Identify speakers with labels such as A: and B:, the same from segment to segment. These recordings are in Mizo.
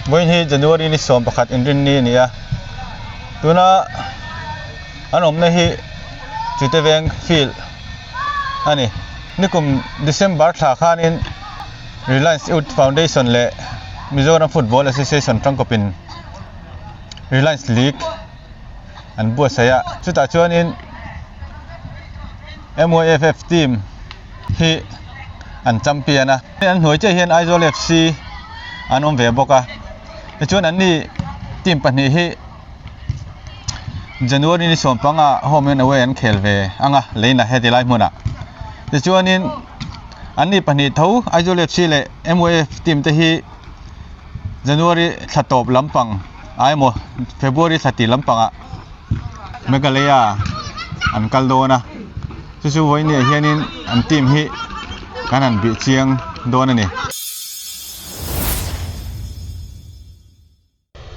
A: Vawiin hi January ni 11 inrinni a ni a, tuna an awmna hi Chite Veng field a ni. Nikum December thla khanin Reliance Youth Foundation leh Mizoram Football Association tangkawpin Reliance League an buatsaih a, chutah chuanin MYFF team hi an champion a, an hnuai chiah hian Aizawl FC an awm ve bawk a, tichuan an ni team pahnih hi January ni 15 home and away an khel ve ang a leina heti lai hmunah tichuanin an ni pahnih tho Aizawl FC leh MYF team te hi January thla tawp lampang ah emaw February thla tih lampangah Meghalaya an kal dawn a chu chu vawiin hianin an team hi kan han bih chiang dawn a ni.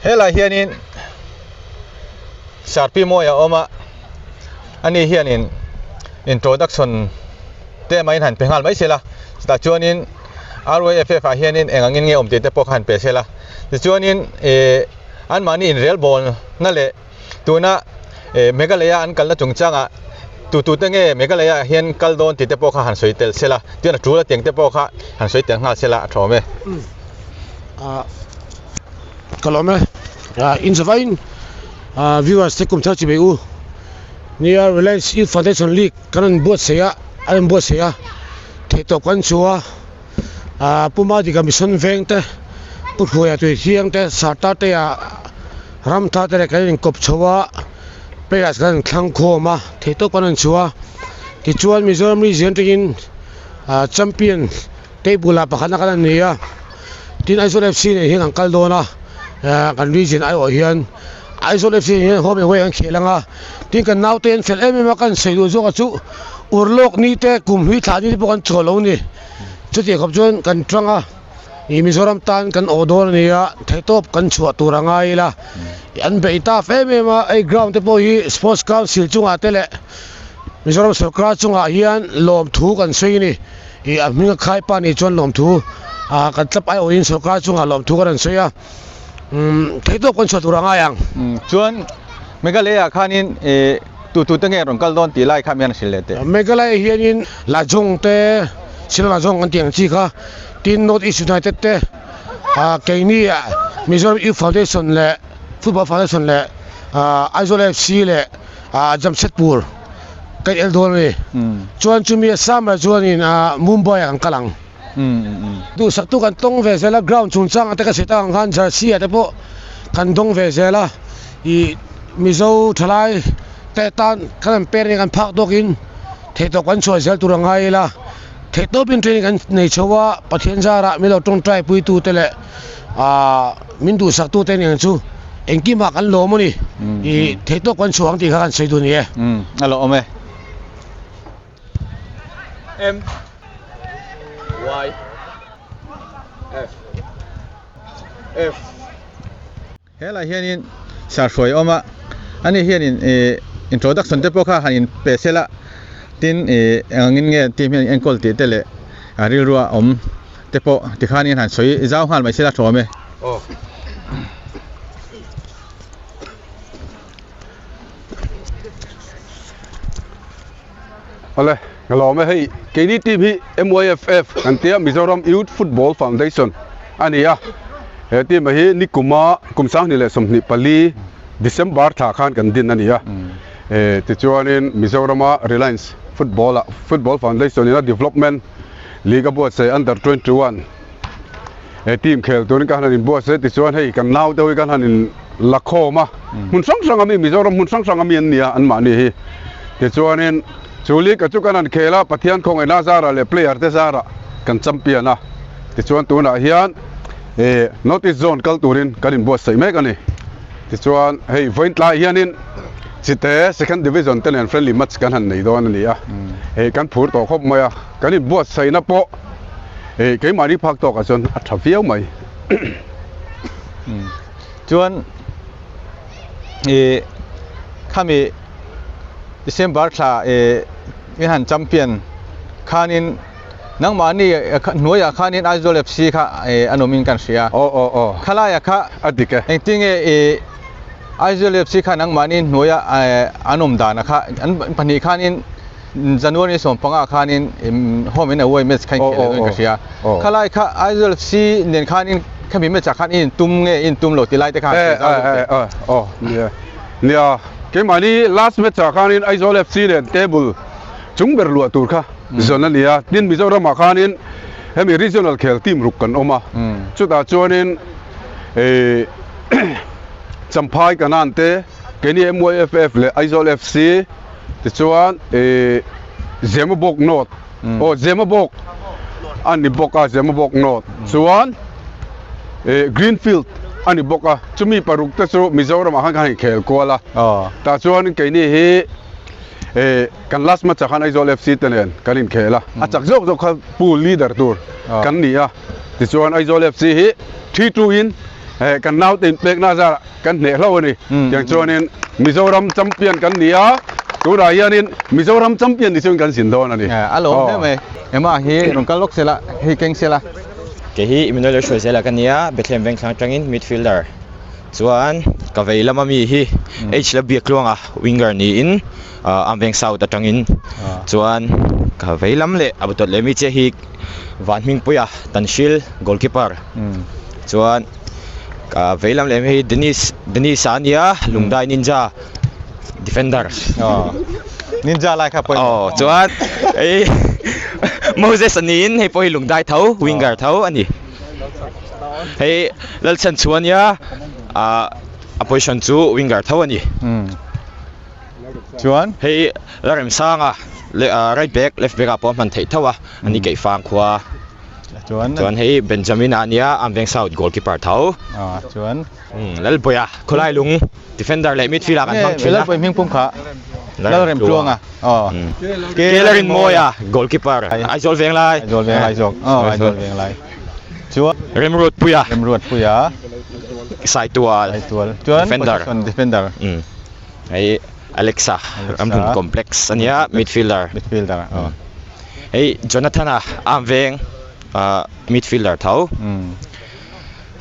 A: Helai hianin Sarpi mawi a awm a ani hianin introduction te maiin han pe nghal mai se la chutah chuanin RYFF ah hianin eng angin nge awm tih te pawh kha han pe se la tichuanin ihh anmahni inrel bawlna leh tuna eh Meghalaya an kalna chungchangah tu tu te nge Meghalaya ah hian kal dawn tih te pawh kha han sawi tel se la tichuan a tul a tiang te pawh kha han sawi tel nghal se la a thawm e.
B: Ah ka lawm e ah in zavain ah viewers te kum thar chi bei u nia Reliance Youth Foundation League kan rawn buatsaih a a rawn buatsaih a theihtawp kan chu a ah Puma Dika Mission veng te Pu Hruaia Tuithiang te Sartar te ah ram tha te leh kan inkawp chho a players kan inthlang khawm a theihtawp kan rawn chhuah a tichuan Mizoram region atangin ah champion table ah pakhatna kan rawn nei a tin Aizawl F C nen hian an kal dawn a ah kan region aiawh hian Aizawl F C nen hian home and away an khel ang a tin kan naute an fel em em a kan sawi duh zawk a chu urlawk ni te kum hlui thlah ni te pawh kan chhuah lo a ni chutiang khawp chuan kan tang a. Ih Mizoram tan kan awh dawn a ni a, theihtawp kan chhuah tur a ngai ila. An beih taf em em a, hei ground te pawh hi Sports Council chungah te leh Mizoram sorkar chungah hian lawmthu kan sawi a ni. Ih a hming a khai pa nih chuan lawmthu ah kan tlap aiawhin sorkar chungah lawmthu kan rawn sawi a, umm theihtawp kan chhuah tur a ngai ang.
A: Chuan Meghalaya khanin ih tu tu te nge rawn kal dawn tih lai kha mian a hrilh leh teh.
B: Meghalaya hianin Lajong te, Shillong Lajong kan tih ang chi kha. Tin North East United te ah keini Mizoram Youth Foundation leh Football Foundation leh ah Aizawl FC leh ah Jamshedpur kan el dawn a ni. Chuan chumi a summer chuanin ah Mumbai ah kan kal ang. Duhsaktu kan tawng ve zel a, ground chungchangah te ka sawi tak ang khan jersey ah te pawh kan dawng ve zel a, ih Mizo thalai te tan kan han per nia kan phak tawkin theihtawp kan chhuah zel tur a ngai ila. Theihtawpin training kan nei chho a, Pathian zarah min lo tawngtai puitute leh aah min duhsaktute nen chu engkimah kan lawm a ni. Ih theihtawp kan chhuah ang tih kha kan sawi duh a ni e.
A: Umm a lawm e.
C: M Y F F.
A: Helai hianin sarhruai a awm a, ani hianin ih introduction te pawh kha han in pe sel a, tin ih eng angin nge team hian enkawl tih te leh a rilrua awm te pawh tikhanin han sawi zau nghal mai sela thawm e.
C: Aw.
D: Awle, ka lawm e hei keini team hi MYFF kan tia Mizoram Youth Football Foundation a ni a, he team hi nikuma kum 2024 December thla khan kan din a ni a, tichuanin Mizorama Reliance Football ah Football Foundation in a Development League a buatsaih Under 21 he team khel turin ka han inbuatsaih tichuan hei kan naute ho hi kan han in la khawm a hmun hrang hrang ami Mizoram hmun hrang hrang ami an ni a anmahni hi tichuanin chu league ah chu kan han khel a Pathian khawngaihna zarah leh player te zarah kan champion a tichuan tunah hian eh North East Zone kal turin kan inbuatsaih mek a ni tichuan hei vawiin tlaiah hianin Chite Second Division te nen friendly match kan han nei dawn a ni a hei kan phur tawh khawp mai a kan inbuatsaihna pawh eh keimahni phak tawkah chuan a tha viau mai.
A: Chuan ih khami December thla ih in han champion khanin Nangmahni hnuaiah khanin Aizawl FC kha an awmin kan hria.
D: Aw aw aw.
A: Khalaiah kha
D: a dik e.
A: Engtin nge i Aizawl FC kha nangmahni hnuaia an awm dana kha an pahnih khanin January 15 khanin home and away match kha inkhel dawn ka hria. Khalai kha Aizawl FC nen khanin khami match ah khan i intum nge i intum lo ti lai te kha han sawi zau deuh teh.
D: Aw nia nia keimahni last match ah khanin Aizawl FC nen table chung ber luah tur kha zawn a ni a, tin Mizoramah khanin hemi regional khel team ruk kan awm a, chutah chuanin ih Champhai Kanan te, keini MYFF leh Aizawl FC tichuan ih Zemabawk North aw Zemabawk a ni bawk a, Zemabawk North chuan ih Greenfield a ni bawk a, chumi paruk te chu Mizoramah khan kan inkhel kual a, tah chuan keini hi ih Kan last match ah khan Aizawl FC te nen kan inkhel a, a chak zawk zawk kha pool leader tur kan ni a, tichuan Aizawl FC hi 3-2 in kan naute inpekna zarah kan hneh hlo a ni. Tiang chuanin Mizoram champion kan ni a, tunah hianin Mizoram champion ni chuan kan zin dawn a ni.
A: A lo awm hle mai. Emma hi rawn kal lawk sela, hei keng sela.
E: Kei hi Emmanuel Hruaizela ka ni a, Bethlehem Vengthlang atangin midfielder. Chuan ka vei lama mi hi H la biak tluanga winger niin Amveng South atangin chuan ka vei lam leh a butawt leh mi chiah hi Vanhmingpuia Tanhril goalkeeper chuan ka vei lam leh mi hi Dennis Dennis a nia Lungdai Ninja defender
A: Ninja lai kha pawimawh
E: aw chuan hei Moses a niin hei pawh hi Lungdai tho winger tho a ni. Hei Lalchhan chu ania ah a position chu winger tho a ni.
A: Chuan
E: hei Lalremsanga leh ah right back left back ah pawh a hman theih tho a ani Keifang khua.
A: Chuan
E: chuan hei Benjamin a ania Amveng South goalkeeper tho.
A: Ah chuan
E: Lalbawiha khawlai lung defender leh midfield ah kan hmang thin a.
A: Lalbawi hming pum kha Lalremtluanga aw.
E: Kelalrinmawia goalkeeper Aizawl Venglai.
A: Aizawl Venglai zawk aw Aizawl Venglai. Chuan
E: Remruatpuia.
A: Remruatpuia.
E: Saitual.
A: Saitual. Chuan
E: defender.
A: Position defender.
E: Hei Alexa Ramhlun Complex ania midfielder.
A: Midfielder aw.
E: Hei Jonathana Amveng midfielder tho.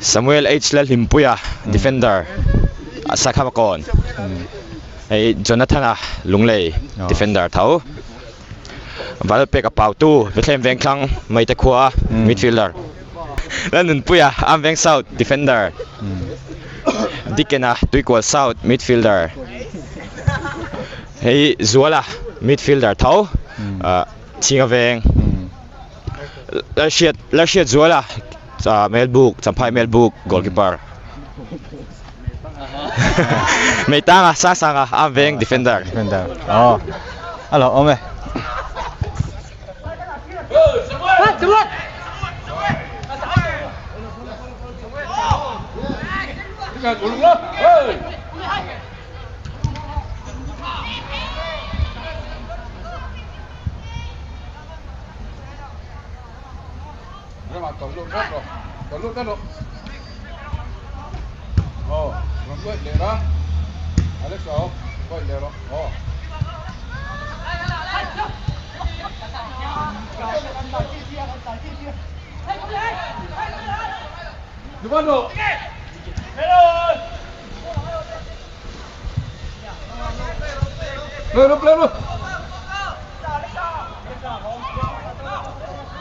E: Samuel H Lalhlimpuia defender Sakhamakawn. Hei Jonathana Lunglei defender tho. Valpeka Pautu Bethlehem Vengthlang Maite khua midfielder. Lalnunpuia Amveng South defender. Dikena Tuikual South midfielder. Hei Zuala midfielder tho Chhinga Veng. Lalhriat Lalhriat Zuala Melbuk Champhai Melbuk goalkeeper. Meitanga Sasanga Amveng defender.
A: Defender. Aw. A lo awm e.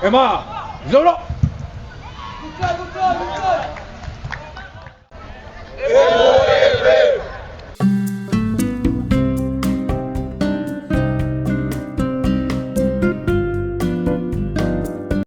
D: Emma, zo rawh.